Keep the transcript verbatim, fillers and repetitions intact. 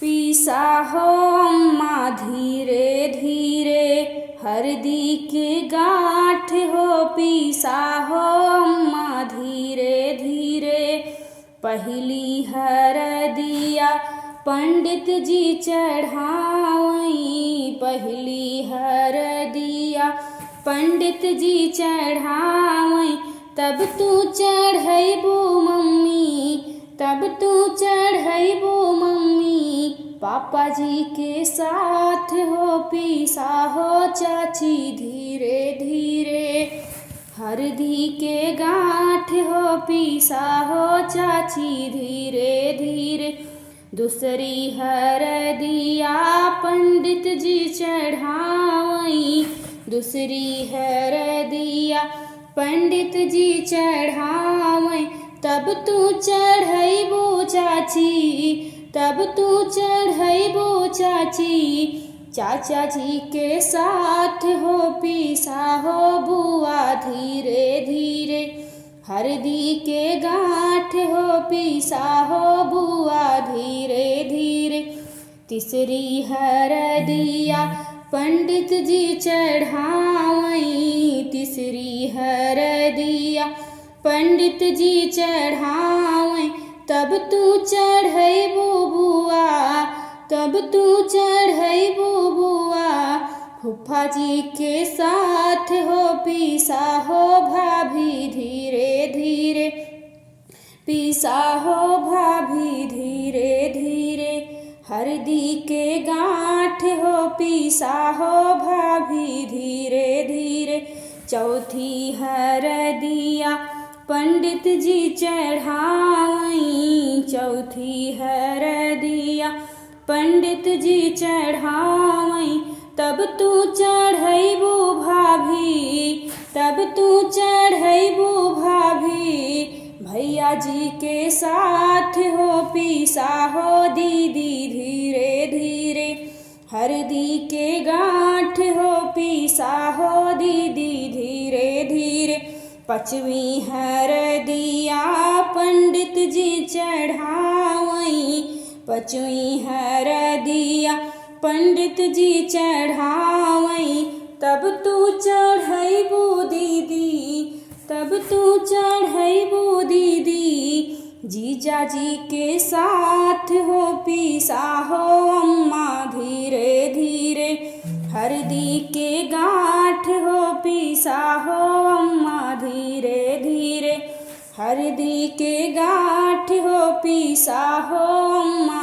पीसा हो अम्मा धीरे धीरे, हरदी के गाँठ हो पीसा हो अम्मा धीरे धीरे। पहिली हरदिया पंडित जी चढ़ावई, पहिली हरदिया पंडित जी चढ़ावई, तब तू चढ़ैबू मम्मी, तब तू चढ़ैबू मम्मी। पापा जी के साथ हो पीसा हो चाची धीरे धीरे, हरदी के गाँठ हो पीसा हो चाची धीरे धीरे। दूसरी हरदिया पंडित जी चढ़ावई, दूसरी हरदिया पंडित जी चढ़ावई, तब तू चढ़ैबू चाची, तब तू चढ़ैबू चाची। चाचा जी के साथ हो पीसा हो बुआ धीरे धीरे, हरदी के गाँठ हो पीसा हो बुआ धीरे धीरे। तीसरी हरदिया पंडित जी चढ़ावई, तीसरी हरदिया पंडित जी चढ़ावई, तब तू चढ़ैबू बुआ, तब तू चढ़ैबू बुआ। फूफा जी के साथ हो पीसा हो भाभी धीरे धीरे, पीसा हो भाभी धीरे धीरे। हरदी के गाँठ हो पीसा हो भाभी धीरे धीरे। चौथी हरदिया पंडित जी चढ़ावई, चौथी हरदिया पंडित जी चढ़ावई, तब तू चढ़ैबू भाभी, तब तू चढ़ैबू भाभी। भैया जी के साथ हो पीसा हो दीदी धीरे धीरे, हरदी के गाँठ हो पीसा हो दीदी धीरे धीरे। पचवीं हरदिया पंडित जी चढ़ावई, पचवीं हरदिया पंडित जी चढ़ावई, तब तू चढ़ैबू दीदी, तब तू चढ़ैबू दीदी। जीजा जी के साथ हो पीसा हो अम्मा धीरे धीरे, हरदी के गाँठ हो पीसा हो अम्मा धीरे धीरे, हरदी के गाँठ हो पीसा हो अम्मा।